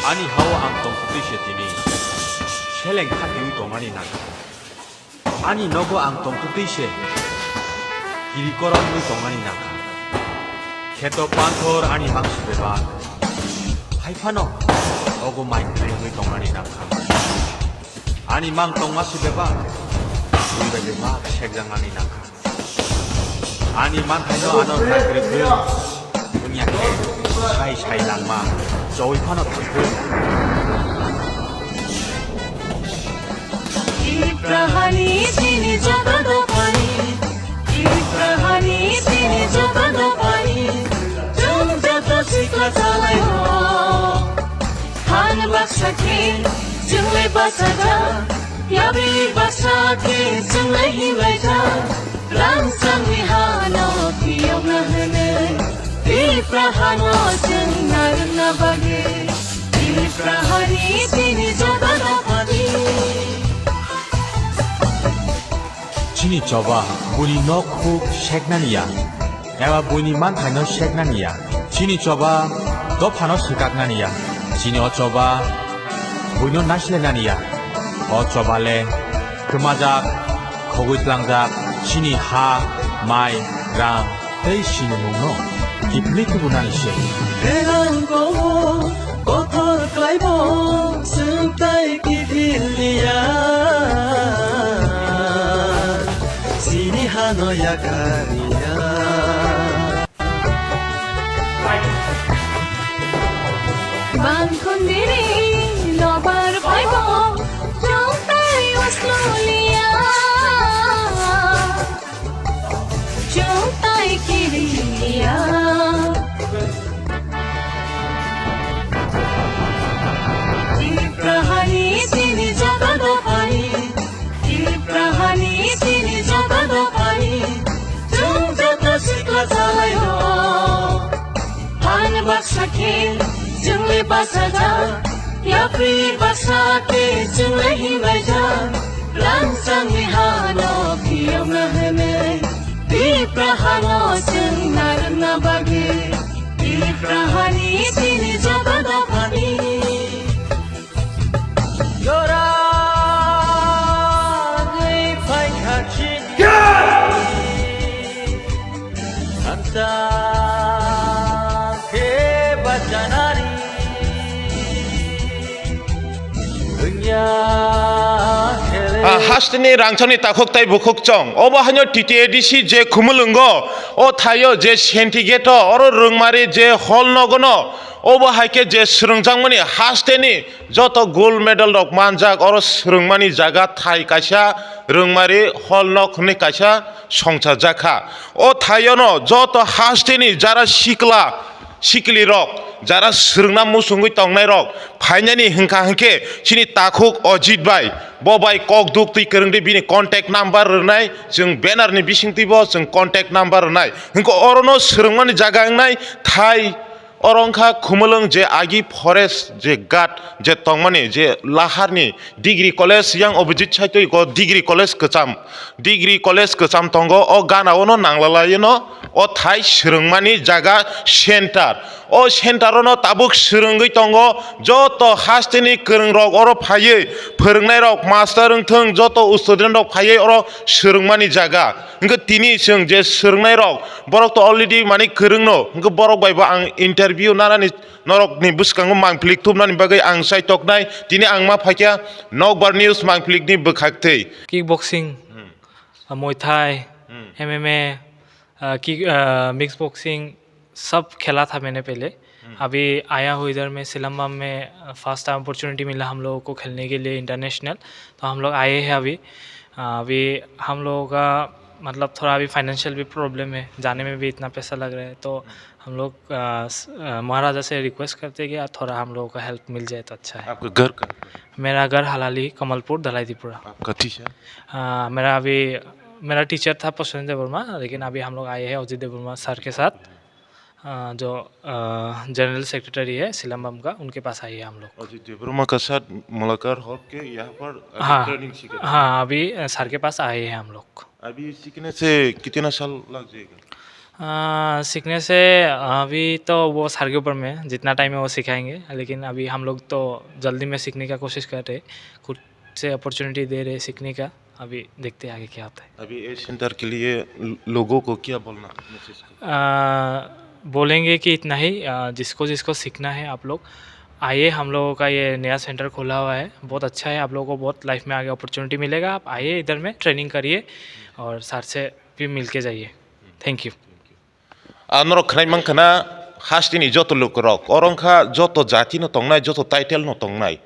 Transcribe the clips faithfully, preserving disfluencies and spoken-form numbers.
Ani hao ang tongtwtwi se tini seleng khathiwi tongani nangkha. Ani nogo ang tongtwtwi se kiri korom wngwi tongani nangkha. Kheto panthor ani mangsi bebak, hai phano ogo mai khlaiwi tongani nangkha. Ani mang tongma si bebak, bui bai bebak sekjaknani nangkha. Ani manthaino ano nagri khe wngya khe sai sai langma chowi phano thangkhe. Tiprahani chini joto dophani, Tiprahani chini joto dophani, chwng joto sikla chalai o. Han baksa khe chwng le basa ja, yabi baksa khe chwng le himlai ja. Rangchakni hano phiyokna hwnwi, Tipra hano chwng narwkna bagwi, Tipra hani chini joto dophani. Chini choba buini nok khuk seknani ya, eba buini manthaino seknani ya. Chini choba dophano swkaknani ya, chini o choba buino naislainani ya. O choba le kwmajak, khogwi tlangjak chini ha, mai, rang tei sinimungno kiphilwi tubunani se. Belang komo kothor khlaibo chwng tai kiphil liya, chini hano yakar liya. Bangkhundiri lobar phaibo, chwng tai uslu liya, chwng tai kiri liya. Tiprahani chini joto dophani, Tiprahani chini joto dophani, chwng joto sikla chalai o. Han baksa khe chwng le basa ja, yapri baksa khe chwng le himlai ja. Rangchakni hano phiyokna hwnwi, Tipra hano chwng narwkna bagwi, Tipra hani chini joto dophani. Jora wngwi phaikha chini santa khe bachanani wngya khe. Ah, hasteni rangchakni takhuk tai bukhuk chong. Obo haino T T A D C je Khumulwngo, o thaio je Sentigeto, oro Rwngmari je hall nogono, obo hai khe je swrwngjakmani hasteni joto gold medal rok manjak, oro swrwngmani jaga thai kaisa Rwngmari hall nok hwnwi kaisa songchajak kha. O thaiono joto hasteni jara sikla sikli rok, jara swrwngna muchungwi tongnai rok phainani hwnkha hwnkhe chini takhuk Ajit bai, bo bai kok duk twi kwrwng di, bini contact number rwnai, chwng banner ni bisingtwi bo chwng contact number rwnai. Hwnkhe orono swrwngmani jaga wngnai thai. Oro wngkha Khumulwng je agi forest je guard je tongmani je laharni degree college yang opposite side o degree college kwcham, degree college kwcham tongo. O gana ono nanglalai no o thai swrwngmani jaga center. O center ono tabuk swrwngwi tongo, joto hasteni kwrwng rok oro phaiwi phwrwngnai rok, master wngthwng, joto student rok phaiwi oro swrwngmani jaga. Hwnkhe tini chwng je swrwngnai rok, borok to already mani kwrwngno, hwnkhe borok bai bo ang interview nanani norokni bwskango mangpili thumnani bagwi ang chaitoknai. Tini ang ma phaikha Nokbar News mangpilikni bwkhaktwi. Kickboxing, Hmm. uh, Muay Thai, Hmm. M M A, uh, kick, uh, mixed boxing, सब खेला था मैंने पहले। हम्म। अभी आया हूँ इधर में सिलम्बम में, अ, फर्स्ट टाइम अपॉर्चुनिटी मिला हम लोगों को खेलने के लिए इंटरनेशनल, तो हम लोग आए हैं अभी। अ, अभी हम लोगों का मतलब थोड़ा अभी फाइनेंशियल भी प्रॉब्लम है, जाने में भी इतना पैसा लग रहा है, तो हम्म। हम लोग, अ, स-, अ, महाराजा से रिक्वेस्ट करते हैं कि यार थोड़ा हम लोगों का हेल्प मिल जाए तो अच्छा है। आपका घर कहाँ पे? मेरा घर हलाली, कमलपुर, धलाई त्रिपुरा। आपका टीचर? अ, मेरा अभी, मेरा टीचर था प्रसून देवर्मा, लेकिन अभी हम लोग आए हैं अजित देवर्मा सर के साथ। अ, जो, अ, जनरल सेक्रेटरी है सिलम्बम का, उनके पास आए हैं हम लोग। अजित देवर्मा का साथ मुलाकात होके यहाँ पर अभी हाँ, ट्रेनिंग सीख रहे हैं। हाँ, अभी, अ, सर के पास आए हैं हम लोग। अभी सीखने से कितना साल लग जाएगा? आ, सीखने से अभी तो वो सर के ऊपर में है, जितना टाइम है वो सिखाएंगे, लेकिन अभी हम लोग तो जल्दी में सीखने का कोशिश कर रहे हैं, खुद से अपॉर्चुनिटी दे रहे हैं सीखने का। अभी देखते हैं आगे क्या होता है। अभी इस सेंटर के लिए ल-, लोगों को क्या बोलना, मैसेज को? आ, बोलेंगे कि इतना ही, आ, जिसको जिसको सीखना है आप लोग आइए, हम लोगों का ये नया सेंटर खोला हुआ है, बहुत अच्छा है, आप लोगों को बहुत लाइफ में आगे अपॉर्चुनिटी मिलेगा। आप आइए इधर में ट्रेनिंग करिए और सर से भी मिल के जाइए। Thank you. Ang norok khwnai mankha na, hasteni joto lukurok, oro wngkha joto jati no tongnai, joto title no tongnai.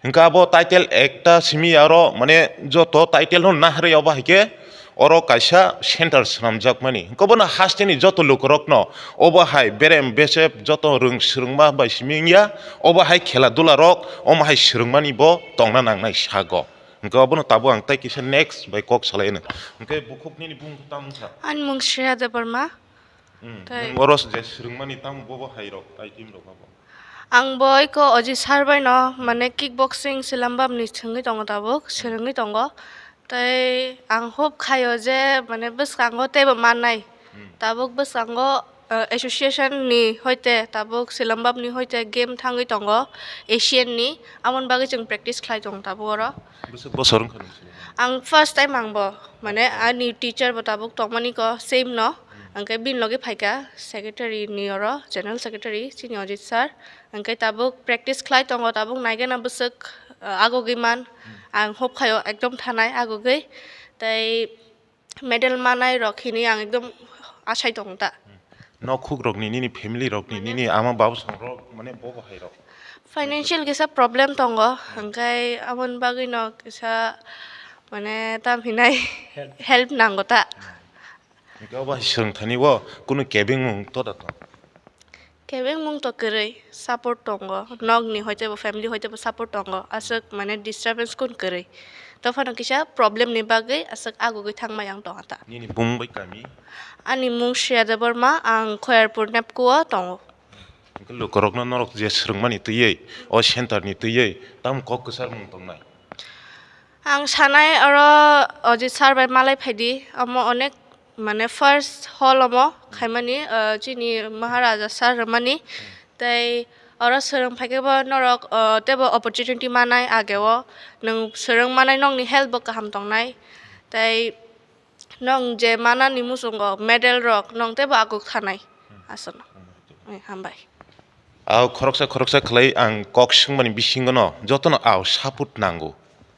Hwnkhe abo title ekta simi aro, mane, joto title no naharwi, obo hai khe oro kaisa center swnamjakmani. Hwnkhe bono hasteni joto lukurokno obo hai berem besep joto rwng swrwngma bai simi wngya, obo hai khela dula rok omo hai swrwngmani bo tongna nangnai sago. Hwnkhe obono tabuk ang tei kisa next bai kok salai anw. Hwnkhe bukhuk nini bumung tamo wngkha? Ani mung Shreya Debbarma. Hmm, tei nwng oro je swrwngmani tamo bobo hai rok, item rok abo? Ang bo iko Ojit sir bai no, mane, kickboxing Silambam ni swngwi tongo tabuk, swrwngwi tongo. Tei ang hope khaio je, mane, bwskango teibo mannai. Hmm. Tabuk bwskango, eh, association ni hoite, tabuk Silambam ni hoite game thangwi tongo, Asian ni. Amoni bagwi chwng practice khlai tongo tabuk oro. Bwswk bosor wngkha nini? Ang first time ang bo, mane, ani teacher bo tabuk tongmani ko same no, hwnkhe bini logi phaikha secretary ni oro, general secretary chini Ojit sir, hwnkhe tabuk practice khlai tongo, tabuk naigena bwswk, uh, agogwi man, ang hope khaio ekdom thanai agogwi, tei medal manai rok hini ang ekdom asai tongo ta. Nok khuk rokni, nini family rokni, nini ama babu song rok, mane, bobo hai rok? Financial kisa problem tongo, hwnkhe aboni bagwi no kisa, mane, tam hinai help nango ta. Hwnkhe obo hai swrwng thani o kunu kebengmung to da tong? Kebengmung to kwrwi, support tongo, nokni hoite bo, family hoite bo support tongo, aswk, mane, disturbance kun kwrwi. To phano kisa problem ni bagwi aswk agugwi thangmai ang tongha ta. Nini bumung bai kami? Ani mung Shreya Debbarma, ang Khoyarpur Nepko o tongo. Hwnkhe lukurokno norok je swrwngmani twiwi, o center ni twiwi, tamo kok kwchar mung tongnai? Ang sanai oro Ojit sir bai malai phaidi, omo onek, mane, first hall omo khaimani, uh, chini Maharaja sir rwmani, tei oro swrwng phaikhe bo norok, uh, teibo opportunity manai age o, nwng swrwng manai nokni health bo kaham tongnai, tei nwng je manani muchungo medal rok nwng teibo aguk thanai. Aswkno. Eh, hambai. Ao khoroksa khoroksa khlai ang kok swngmani bisingono jotono ao support nango.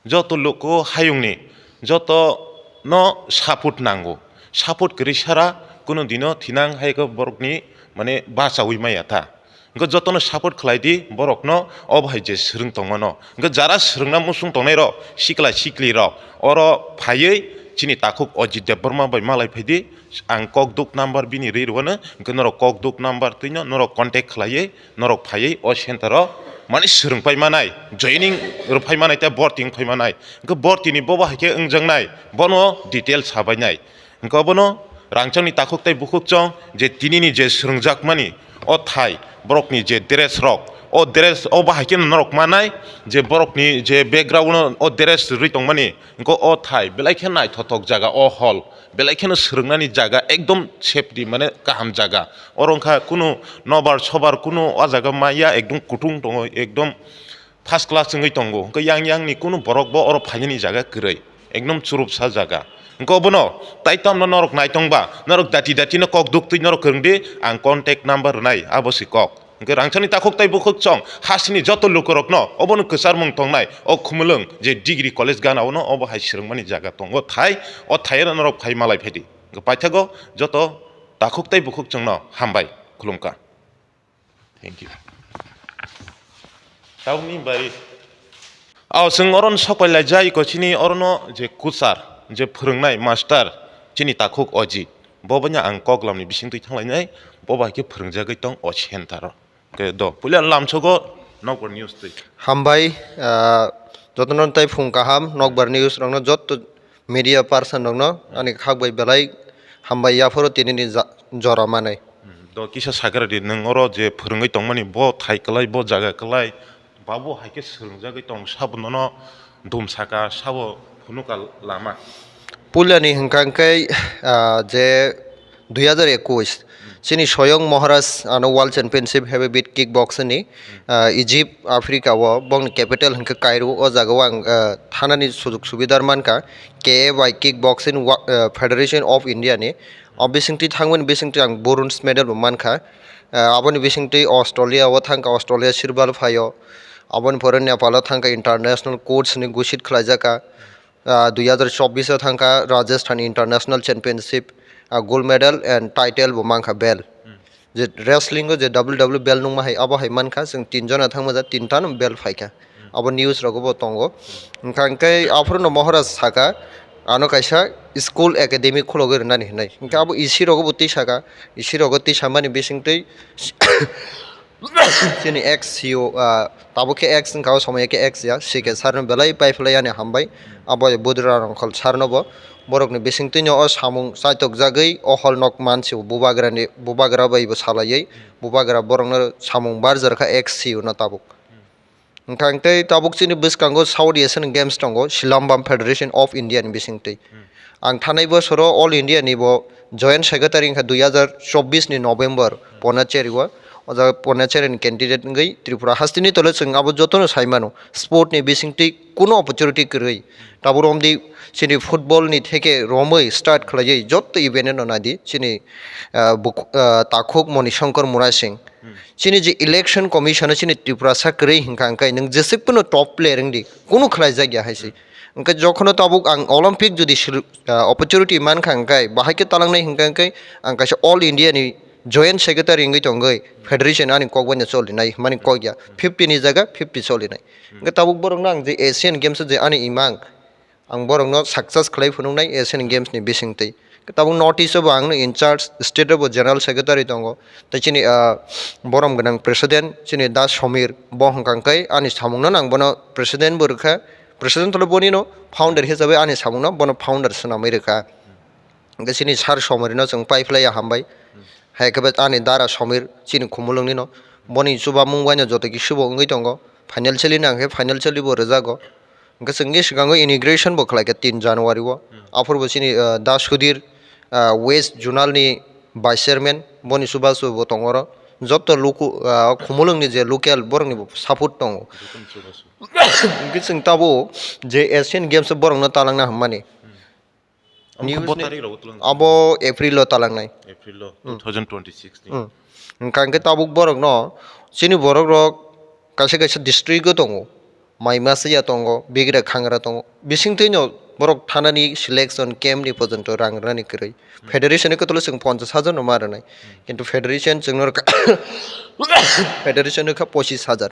Joto luku hayungni jotono support nango. Support kwrwi sara kunu dino thinang hai khe borokni, mane, bachaui maya ta. Hwnkhe jotono support khlai di borokno, obo hai je swrwng tongmano. Hwnkhe jara swrwngna muchung tongnai rok, sikla sikli rok, oro phaiwi chini takhuk Ojit Debbarma bai malai phaidi. Ang kok duk number bini rwi rwano, hwnkhe norok kok duk number twino norok contact khlaiwi norok phaiwi o center o, mane, swrwng pai manai, joining rwphai manai tei borti wngphai manai. Hwnkhe bortini bobo hai khe wngjaknai, bono detail sabainai. Hwnkhe obono rangchakni takhuk tei bukhuk chong je tinini je swrwngjakmani o thai, borokni je dress rok, o dress o bahai kheno norok manai je borokni je background o, o dress rwi tongmani, hwnkhe o thai belai khe naithothok jaga, o hall belai kheno swrwngnani jaga, ekdom safety, mane, kaham jaga. Oro wngkha kunu nobar sobar kunu o jaga maya, ekdom kutung tongo, ekdom first class wngwi tongo. Hwnkhe yang yang ni kunu borok bo oro phainani jaga kwrwi, ekdom churupsa jaga. Hwnkhe obono tai tamno norok naitongba, norok dati dati no kok duktwi norok kwrwngdi, ang contact number rwnai, abo se kok. Hwnkhe rangchakni takhuk tei bukhuk chong hasini joto lukurokno obono kwcharmung tongnai o Khumulwng je degree college gana ono obo hai swrwngmani jaga tongo thai, o thaino norok phai malai phaidi. Hwnkhe paithago joto takhuk tei bukhuk chongno hambai, khulumkha. Thank you. Tamni bai. Ao, chwng oro no sok pai lai jai ko chini oro no je kuchar, je phwrwngnai master, chini takhuk Ojit. Bo banya ang kok lamni bising twi thang lai nai, bo bai khe phwrwngjagwi tong o center o. Ke do, puila lamsogo nokbar news twi. Hambai, ah, jotono tai phung kaham, nokbar news rokno jotto media person rokno ani khak bai belai hambai yaphoro tinini ja-, jora manai. Hmm, do kisa sakhe rwdi, nwng oro je phwrwngwi tongmani bo thai kwlai, bo jaga kwlai, babu hai khe swrwngjagwi tong, sabo nono dum saka, sabo phunukha lama. Puilani hwnkha hwnkhe, ah, je Dui hazar ekush, chini Soyong Maharaj ano World Championship heavyweight kickboxing ni, ah, Egypt, Africa o bongni capital hwnkhe Cairo, o jaga o ang, ah, thanani sujok subidar mankha, K F I Kickboxing Wa-, ah, Federation of India ni. O bisingtwi thangmani bisingtwi ang bronze medal bo mankha. Ah, aboni bisingtwi Australia o thangkha, Australia silver phaio. Aboni pore Nepal o thangkha, international coach ni gusit khlaijakha. Ah, dui hazar chobbish o thangkha Rajasthan International Championship, ah, gold medal and title bo mankha belt. Je wrestling o je W W belt nungma hai, abo hai mankha, chwng tin jona thangma ja, tinta no belt phaikha. Abo news rogo bo tongo. Hwnkha hwnkhe aphuru no Maharaj saka, ano kaisa school academy khulogwi rwnani hinwi. Hwnkhe abo isi rogo bo twi saka, isi rogo twi samani bisingtwi chini ex C E O, ah, tabuk khe ex wngkha, o somoyo khe ex ya, C K sir no belai paiphlai yani hambai, abo Budra Rongkhol sir no bo, borokni bisingtwi no o samung chaitokjagwi o hall nok mansi o bubagra ni, bubagra bai bo salaiwi, bubagra borok no samung barjarkha ex C E O no tabuk. Hwnkha hwnkhe tabuk chini bwskango South Asian Games tongo, Silambam Federation of India ni bisingtwi. Ang thanai bosoro All India ni bo Joint Secretary wngkha dui hazar chobbish ni November Pondicherry o. O jaga Pondicherry ni candidate wngwi Tripura hasteni tole chwng abo jotono sai mano. Sport ni bisingtwi kuno opportunity kwrwi. Tabuk romdi chini football ni theke romwi start khlaiwi jotto event no naidi chini, ah, buk-, ah, takhuk Moni Shankar Murasing. Chini je election commission o chini Tripura sa kwrwi hwnkha hwnkhe nwng jesuk phano top player wngdi, kunu khlai jak ya hai se. Hwnkhe jokhono tabuk ang Olympic jodi sil-, ah, opportunity mankha hwnkhe bahai khe talangnai hwnkha hwnkhe ang kaisa All India ni joint secretary wngwi tongwi federation ani kok bai no cholinai hwnmani kok ya, fifty ni jaga fifty cholinai. Hwnkhe tabuk borokno ang je Asian Games o je ani imang, ang borokno success khlai phunuknai Asian Games ni bisingtwi. Tabuk North East o bo ang no in charge, state o bo general secretary tongo. Tei chini, ah, borom gwnang president, chini Da Somir, bo hwnkha hwnkhe ani samung no ang bono president bo rwkha. President tole boni no founder hisabe ani samung no bono founder swnamwi rwkha. Hwnkhe chini sir Somir no chwng paiphlai ya hambai. Hai khe bo ani dara Somir chini Khumulwng ni no. Boni chubamung bai no joto kisi bo wngwi tongo. Financially no ang khe financially bo rwjago. Hwnkhe chwng ni swkango inauguration bo khlai kha tin January o. Aphuru bo chini, ah, Da Sudhir, ah, West Zonal ni Vice Chairman, boni chubachu bo tongo oro. Joto luku, ah, Khumulwng ni je local borok ni bo support tongo. Hwnkhe chwng tabuk je Asian Games o borok no talangna hwnmani. Abo News khe bo ni tarik rogo twlang abo April o talangnai. April o two thousand twenty-six ni. Hmm. Hwnkha hwnkhe tabuk borok no, chini borok rok kaisa kaisa district o tongo, Maimasia tongo, Bigra Khangra tongo, bisingtwi no borok thanani selection camp ni pojonto rang rani kwrwi. Federation ni kotolo chwng ponchash hajar no ma rwnai, kintu federation chwngno rwkha, federation rwkha pochis hajar.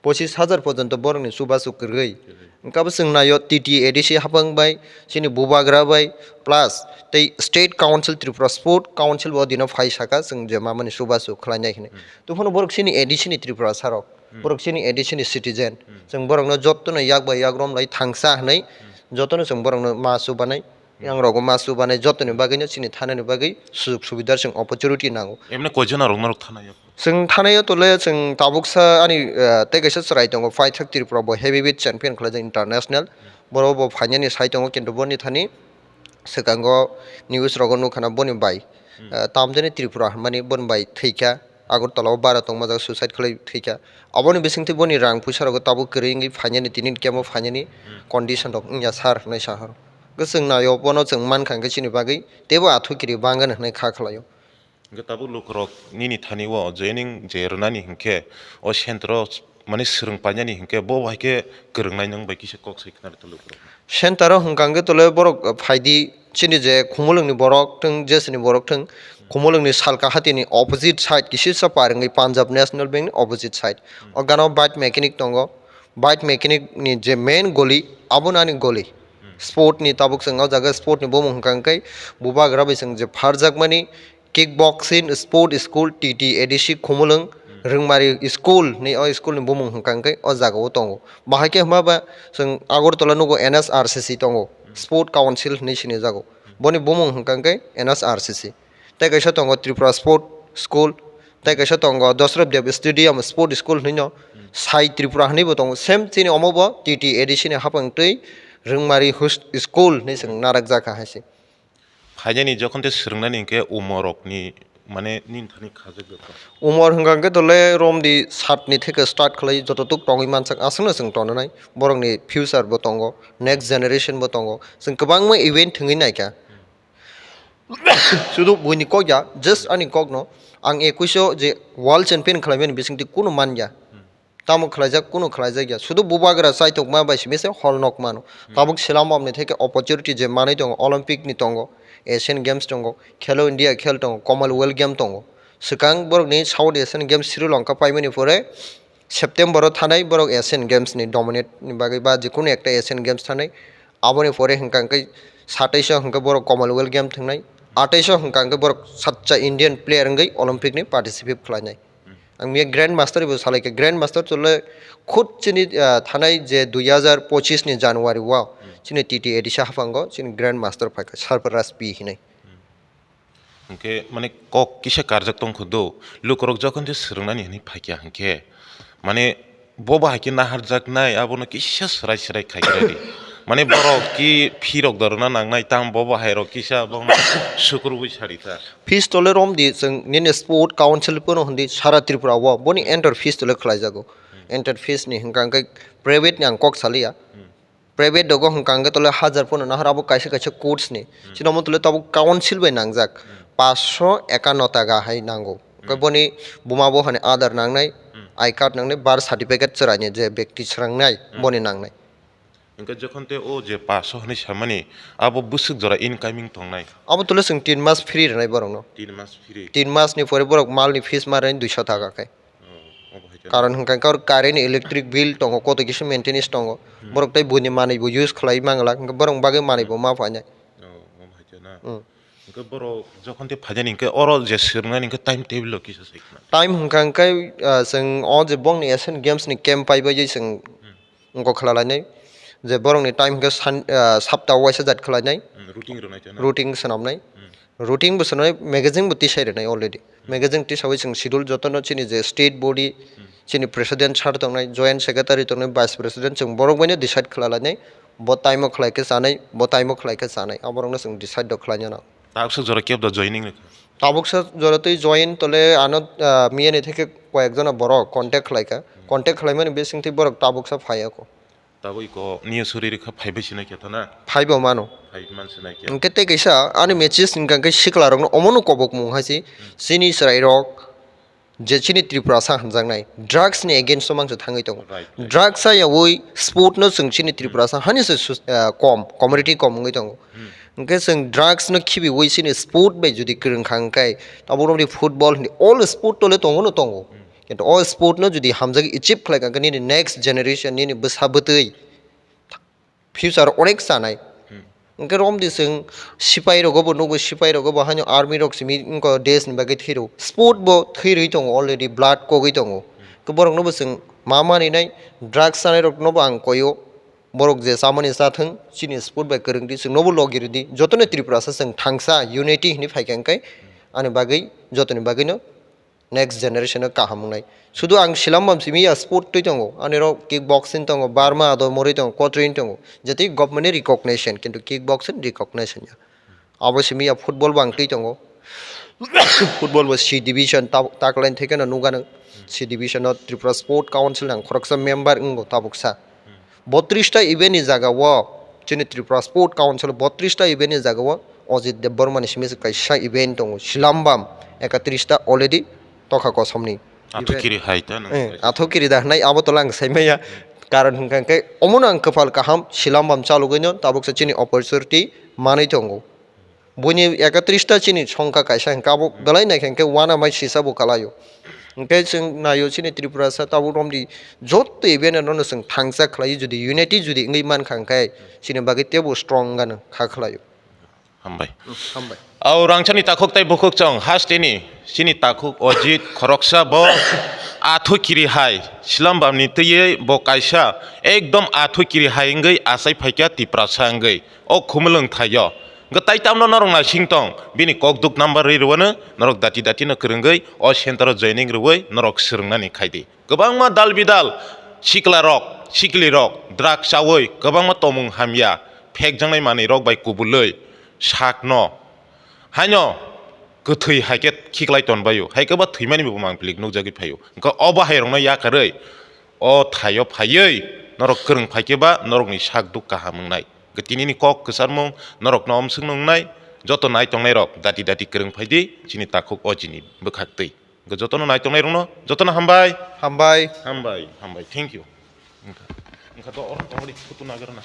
Pochis hajar pojonto borokni chubachu kwrwi. Hwnkhe abo chwng naio T T A D C haphang bai, chini bubagra bai, plus tei State Council, Tripura Sport Council bo dino phai saka chwng je mamani chubachu khlainai hinwi. Tubufano borok chini A D C ni Tripura sarok, borok chini A D C ni citizen. Chwng borokno jotono yak bai yak romlai thangsa hinwi jotono chwng borokno ma chubanai. Yang rogo ma chubanai jotoni bagwino chini thanani bagwi sujok subidar chwng opportunity nango. Emne koijona rok norok thanai o? Chwng thanai o tole chwng tabuksa ani, eh, tei kaisa chwrai tongo, paithak Tripura bo heavyweight champion khlaijak international. Boro bo phainani sai tongo, kintu boni thani swkango news rogo nukha na boni bai, eh, tamjani Tripura hwnmani boni bai thwikha. Agartala o bara tongma jaga suicide khlai thwikha. Aboni bisingtwi boni rang puisa rogo tabuk kwrwi wngwi phainani tini kemo phainani condition rok wngya sir hwnwi saha. Hwnkhe chwng naio bono chwng mankha hwnkhe chini bagwi teibo athu kiri bangani hwnwi kha khlaio. Hwnkhe tabuk lukurok nini thani o joining je rwnani hwnkhe o center o mani swrwng painani hwnkhe bo hai khe kwrwngnai nwng bai kisa kok sai khna rwkha lukurok. Center o hwnkha hwnkhe tole borok phaidi chini je Khumulwngni borok thwng, jesini borok thwng, Khumulwngni salka hatini opposite side kisisa par wngwi Punjab National Bank ni opposite side. O gana o bike mechanic tongo. Bike mechanic ni je main goli, abono ani goli. Sport ni tabuk chwng o jaga sport ni bumung hwnkha hwnkhe bubagra bai chwng je pharjakmani kickboxing sport school T T A D C Khumulwng Rwngmari school ni, o school ni bumung hwnkha hwnkhe o jaga o tongo. Bahai khe hwnba ba chwng Agartala nugo N S R C C tongo, Sport Council hinwi sinijago. Boni bumung hwnkha hwnkhe N S R C C. Tei kaisa tongo Tripura Sport School, tei kaisa tongo Dosrab Dev Stadium Sport School hinwi no, Sai Tripura hinwi bo tongo. Same chini omo bo T T A D C ni haphang twi Rwngmari hus-, school hinwi chwng narakjak kha hai se. Phainani jokhon tei swrwngnani hinkhe umorokni, mane, nini thani khajak da tong? Umor hwnkha hinkhe tole romdi satni theke start khlai joto tuk tongwi mansak aswkno chwng tonanai. Borokni future bo tongo, next generation bo tongo. Chwng kwbangma event thwngwi naikha. Sudu buini kok ya, just ani kokno ang ekuiso je world champion khlaimani bisingtwi kunu man ya. Tamo khlaijak, kunu khlaijak ya. Sudu bubagra chaithokma bai simi se hol nok mano. Tabuk Silambam ni theke opportunity je manwi tongo, Olympic ni tongo, Asian Games tongo, Khelo India khel tongo, Commonwealth Game tongo. Swkang borok ni South Asian Games Sri Lanka paimani pore September o thanai borok Asian Games ni dominate ni bagwi ba jikunu ekta Asian Games thanai. Aboni pore hwnkha hwnkhe sataiso hwnkhe borok Commonwealth Game thangnai. Ataiso hwnkha hwnkhe borok sacha Indian player wngwi Olympic ni participate khlainai. Ang miya Grand Master bo salaikha. Grand Master chole khud chini, ah, thanai je dui hazar pochis ni January o chini T T A D C haphango chini Grand Master phaikha Sarfaraz P hinwi. Hwnkhe mane kok kisa karjak tong kho do, lukurok jokhon je swrwngnani hinwi phaikha hwnkhe mane bo bahai khe naharjaknai, abono kisa swrai swrai khaikhe di. Mane borok ki phirok dorna nangnai, tamo bo bahairok kisa bono sukurubui sari ta. Fees tole romdi chwng nini sport council phano hwndi sara Tripura o boni enter fees tole khlaijago. Enter fees ni hwnkha hwnkhe private ni ang kok saliya. Private dogo hwnkha hwnkhe tole hajar phano nahar abo kaisa kaisa course ni. Chini omo tole tabuk council bai nangjak. Paanch sho ekanno taka hai nango. Hwnkhe boni buma bo hani Aadhaar nangnai, I card nangnai, birth certificate chwraini je bekti chwrangnai boni nangnai. Hwnkhe jokhon tei o je paanch sho hinwi samani, abo bwswk jora incoming tongnai? Abo tole chwng tin mas free rwnai borokno. Tin mas free. Tin mas ni pore borok malni fees ma rwnai duisho taka khe. Oh, obo hai khe na. Karon hwnkha khe aro current, electric bill tongo, koto kisa maintenance tongo. Borok tei buini manwi bo use khlai mangla, hwnkhe borok bagwi manwi bo ma phainai. Oh, obo hai khe na. Hwnkhe borok jokhon tei phainani hwnkhe oro je swrwngnani hwnkhe time table o kisa sai khna. Time hwnkha hwnkhe, ah, chwng o je bongni Asian Games ni camp paibai chwng wngkok khlalainai. Je borokni time hwnkhe san-, ah, sapta o waisa jat khlainai. Routine rwnai tei na. Routine swnamnai. Routine bo swnamnai, magazine bo tisai rwnai already. Magazine tisaui chwng schedule jotono chini je state body, chini president sir tongnai, joint secretary tongnai, vice president chwng borok baino decide khlalainai. Bo time o khlai khe chanai, bo time o khlai khe chanai. Aborokno chwng decide rok khlaina nang. Tabuksa jora kebda joining rwkha? Tabuksa jora twi join tole ano, ah, miyani theke koyek jona borok contact khlaikha. Contact khlaimani bisingtwi borok tabuksa phaiya kho. Tabuk iko niya suri rikha phaibai sinai khe thana? Phaibo mano. Phai man sinai khe. Hwnkhe tei kaisa ani matches hwnkha khe sikla rokno omono kobokmung hai se chini chwrai rok je chini Tripura sa hamjaknai drugs ni against o mangsa thangwi tongo. Right, right. Drugs sa yaui sport no chwng chini Tripura sa hani se sus-, ah, kom, commodity kom wngwi tongo. Hwnkhe chwng drugs no khibiui chini sport bai jodi kwrwng kha hwnkhe abo rokni football hindi all sport tole tongo no tongo. Kintu o sport no jodi hamjagwi achieve khlai kha hwnkhe nini next generation nini bwsa bwtwi future onek chanai. Hwnkhe romdi chwng sipai rogo bo nugo, sipai rogo bo haino army rok simi wngkha desh ni bagwi thwirw. Sport bo thwirwi tongo already, blood kogwi tongo. Khe borok no bo chwng ma maninai, drugs chanai rok no bo ang koio. Borok je chamani chathwng, chini sport bai kwrwng di, chwng no bo logi rwdi. Jotono Tripura sa chwng thangsa unity hinwi phaikha hwnkhe ani bagwi, jotoni bagwi no next generation o kaham wngnai. Sudu ang Silambam simi ya sport twi tongo, ani rok kick boxing tongo, Burma ado moroi tongo, kotrin tongo, jeti government ni recognition, kintu kick boxing recognition ya. Abo simi ya football bo ang twi tongo. Football bo C division ta-, taklaini theke no nukha nang. C division o Tripura Sport Council ni ang khoroksa member wngo tabuksa. Botris ta event ni jaga o chini Tripura Sport Council botris ta event ni jaga o Ajit Debbarma ni simi se kaisa event tongo, Silambam ekatris ta already tokha kosom ni. Athukiri hai ta nang Eh, kaisa. Athukiri da hwnai abo tola ang sai maya. Karon hwnkha hwnkhe omono ang kwpal kaham Silambam chalogwi no tabuksa chini opportunity manwi tongo. Buini ekatris ta chini songkha kaisa hwnkhe abo belai naikha hwnkhe uanamai sisa bo kalaio. Hwnkhe chwng naio chini Tripura sa tabuk romdi joto event no chwng thangsa khlaiwi jodi unity jodi wngwi mankha hwnkhe chini bagwi teibo strong wngano kha khlaio. Hambai. Hambai. Au rangchani takhuk tei bukhuk chong hasteni chini takhuk Ojit khoroksa bo athu kiri hai Silambam ni twiwi bo kaisa ekdom athu kiri hai wngwi achai phaikha Tiprasa wngwi. O khumulwng thaio. Hwnkhe tai tamno norok naising tong, bini kok duk number ri rwano, norok dati dati no kwrwngwi o center o joining rwwi norok swrwngnani khaidi. Kwbangma dal bidal sikla rok, sikli rok, drug chawi kwbangma tomung hamya, phekjaknai manwi rok bai kubulwi sakno Haino kwthwi hai khe khiklai tonbaio, hai khe ba thwimani bo mang pilik nukjagwi phaio. Hwnkhe o bahairokno yakarwi o thaio phaiwi norok kwrwng phai khe ba norokni sak duk kaham wngnai. Hwnkhe tinini kok kwcharmung norokno omswkno wngnai, joto nai tongnairok dati dati kwrwng phai di chini takhuk o chini bwkhaktwi. Hwnkhe jotono nai tongnairokno jotono hambai. Hambai. Hambai, hambai. Thank you. Wngkha, wngkha to oro tongmani photo nagrana.